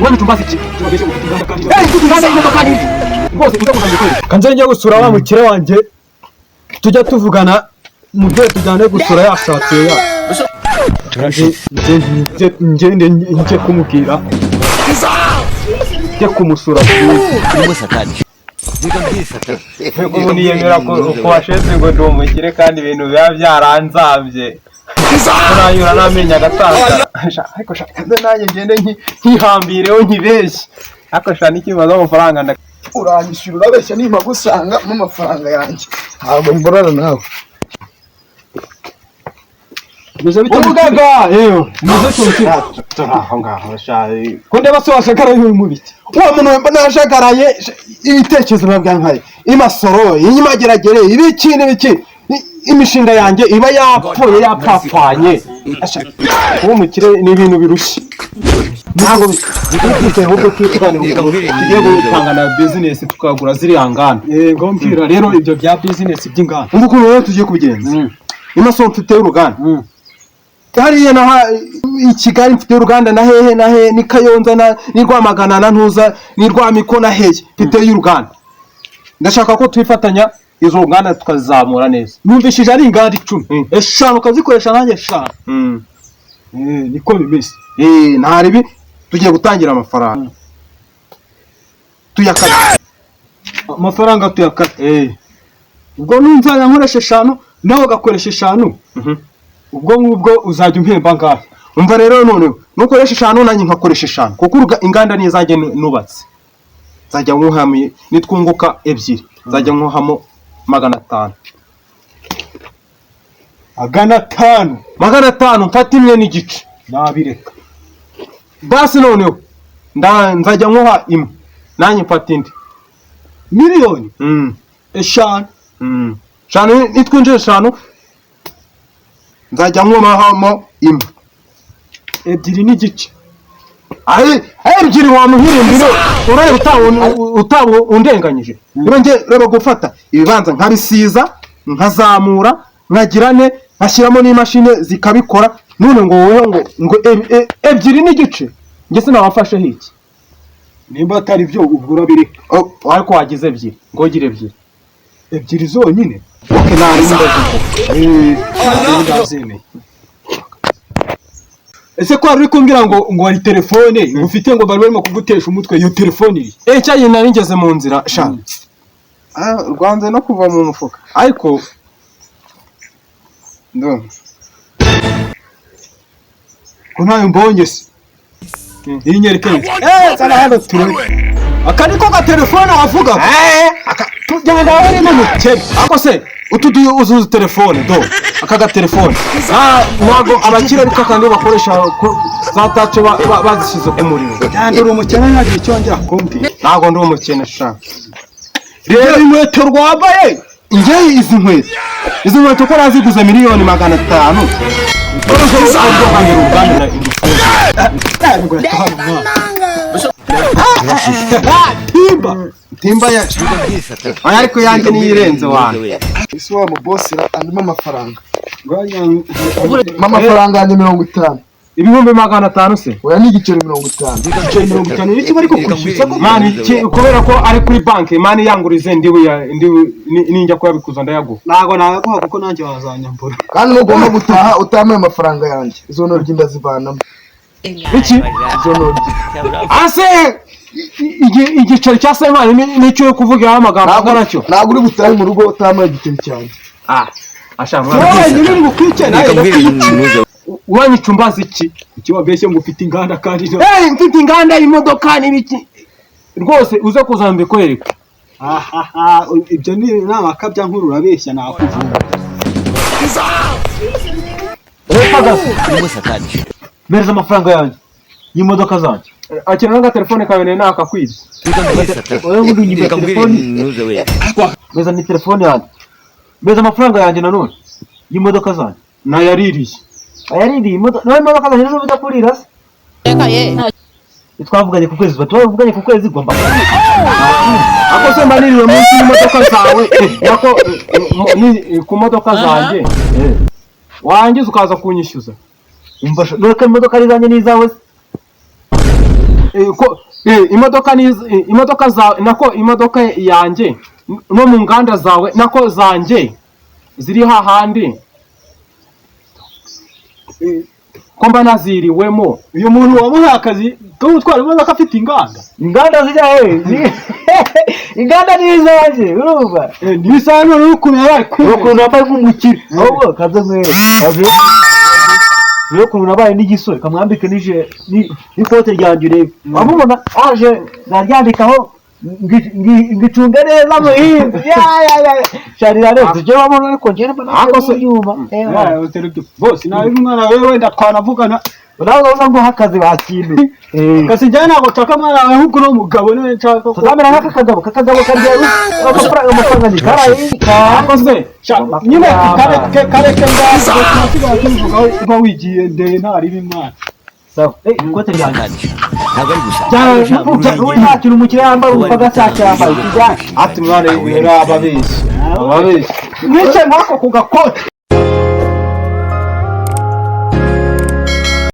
Uranyicumbaza iki? Eh, mfite inganda y'imodoka nini rwose, uza kuzana ibikoresho. Kanze njya gusura wa mukire wanjye tujya tuvugana, mubyeyi, tujyane gusura yashatse ya. Ngende njye kumubwira, njye kumusura. Ubu niyemera ko washeze ngo ndi umukire, kandi ibintu biba byaranzambye, uranyura n'amenyo agatakaza. Ariko sha, kanze nanjye ngende nkihambireho nkibeshye, ariko sha n'ikibazo amafaranga nda Uranyishyura, urabeshya. Nimba gusanga mo amafaranga yanjye, ntabwo mburana nawe. Bimeze bite? Urugaga, yewe. Bimeze bite? Turi aho ngaho sha. Ko ndeba se washakara mu biki? Wa muntu mba nashagaraye, ibitekerezo biba byankaye, imasoro inyimageragere, ibiki n'ibiki, imishinga yanjye iba yapfuye, yapfapfanye. Asha, kuba umukire ni ibintu birushye, ntabwo bifite. Ahubwo tuganira ukuntu tugiye gupangana bizinesi, tukagura ziriya nganda. Yego, mbwira rero ibyo bya bizinesi by'inganda. Umva ukuntu rero tugiye kubigenza. Imasoro mfite y'uruganda hariya na i Kigali, mfite uruganda na hehe na hehe, ni Kayonza na ni Rwamagana na Ntuza ni Rwamiko na hehe, mfite y'uruganda. Ndashaka ko twifatanya izo nganda tukazamura neza. Numvishije ari inganda 10, 5 ukazikoresha, nanjye 5. Niko bimeze. Eh, ntaribi, tugiye gutangira amafaranga tuyakata. Amafaranga tuyakata? Eh. Ubwo nunzajya nkoresha 5, nawe ugakoresha 5, ubwo ngubwo uzajya umpemba angahe? Umva rero, noneho nukoresha 5, nanjye nkakoresha 5, kuko inganda niyo izajya nubatse, nzajya nkuhamo, nitwunguka 2 nzajya nkuhamo 500. 500? 500, mfata 1.5. Nabireka. Basi noneho nzajya nkuha 1, nanjye mfata indi. Miliyoni 5? 5, nitwinjira 5 nzajya nkuhamo 1. 2.5. Ayi, 2 wamuhirimbire, urareba utaba undenganyije. Niba njye reba gufata ibibanza nkabisiza, nkazamura, nkagira ne nkashyiramo n'imashini zikabikora, none ngo wowe ngo 2.5, njye sinabafasheho iki? Nimba atari byo, ubwo urabireka. Oh, ariko wagize 2, ngo ugire 2. 2 zonyine? Okay, nta ndazivuga. Ndazemeye. Ese ko wari uri kumbwira ngo hari telefone ufite, ngo bari barimo kugutesha umutwe, iyo telefone iri? Eh, cyagihe nari ngeze mu nzira sha. Ah, rwanze no kuva mu mufuka, ariko ndumva. Ko ntayo mbonye se? Iyi nyereke. Eh, sana hano turebe. Aka niko gatelefone wavuga? Eh. Tugenda wowe n'umukene. Ako se utu uzuza telefone do, aka gatelefone. Ah, ntabwo abakire ariko kandi bakoresha za touch bazishyize ku muriro. Kandi uri umukene, ntagira icyo wongera kumbwira. Ntabwo ndi umukene sha. Rero inkweto rwambaye. Njye izi nkweto ko naziguze miliyoni 500, uruganda na Inkweto hano mwana. Timba. Timba ya oya, ariko yanjye niyo irenze wana. Ese wa mubosi andimo amafaranga, mpa amafaranga yanjye 50. 500,000 se? Oya, ni igiceri 50. Igiceri 50 ni iki bari kukwishyuza ko? Man, kubera ko ari kuri banki, man, yangurize ninjya kuyabikuza ndayaguha. Ntabwo nayaguha kuko nanjye wazanyambura. Kandi ntugomba gutaha utampaye amafaranga yanjye. Izo ntoryi ndazivanamo. Iki? Izo ntoryi. Ase igiceri cya semani nicyo uri kuvugiraho amagambo angana cyo? Ntabwo uri butahe mu rugo utampaye igiceri cyanjye. Ah, asha. Wowe Mwana, wenyine uri bukwice nawe ndakwica. uranyicumbaza iki? Kuki wabeshye ngo ufite inganda kandi Eh, mfite inganda, imodoka n'ibiki rwose, uze kuzana mbikwereka. Ahaha, ibyo ni amakabya nkuru, urabeshya nakuvura. Mpereza amafaranga yanjye y'imodoka zanjye. Akira n'agatelefone kawe nari nakakwize. Wowe ngo unyibye telefoni. Mpereza ni telefone yanjye, mpereza amafaranga yanjye nanone y'imodoka zanjye. Nayaririye. Ayaririye imodoka nawe? Imodoka zanjye nizo bijya kurira se? Twavuganye ku kwezi, twavuganye ku kwezi, ugomba Ako se mba niriwe munsi y'imodoka zawe, nako ku modoka zanjye, warangiza ukaza kunyishyuza? Umva nuko imodoka ari izanjye n'izawe se? Ko imodoka ni imodoka zawe, nako imodoka yanjye no mu nganda zawe, nako zanjye ziri hahandi, ko mba naziriwemo. Uyu muntu wamuhaye akazi ko gutwara imodoka afite inganda? Inganda zijya he? Inganda ni izanjye, urumva? Ntibisanzwe noneho ukuntu yabaye Urabona ukuntu nambaye nk'umukire? Ahubwo kaze nkwereke, kaze rero ukuntu nabaye n'igisore, kamwambike n'ikote ryanjye urebe. Wamubona aje naryandikaho ngicunge neza muhinzi. Ya ya ya, sharira rero tujye wabona, ariko njye mba Ariko se- ibyuma. Bose nawe umwana we wenda twanavugana. Nawe uza nguha akazi bakintu. Kasi njyewe ntabwo nshaka umwana wawe, ahubwo uno mugabo niwe nshaka ko Tuzamera nk'aka kagabo, aka kagabo karya amafaranga, amafaranga ni karayi. Ariko se Nyine kareke, kareke ngaho, tunasigaye tubivugaho uba wigiye ndeye ntariba imana. Sawa, ikote ryanjye. Ntabwo ari gusa. Ubu nta kintu umukire yambara, umupaka cyambaye. Ati mwana, ababeshyi, ababeshyi. Mwice nk'ako ku gakote.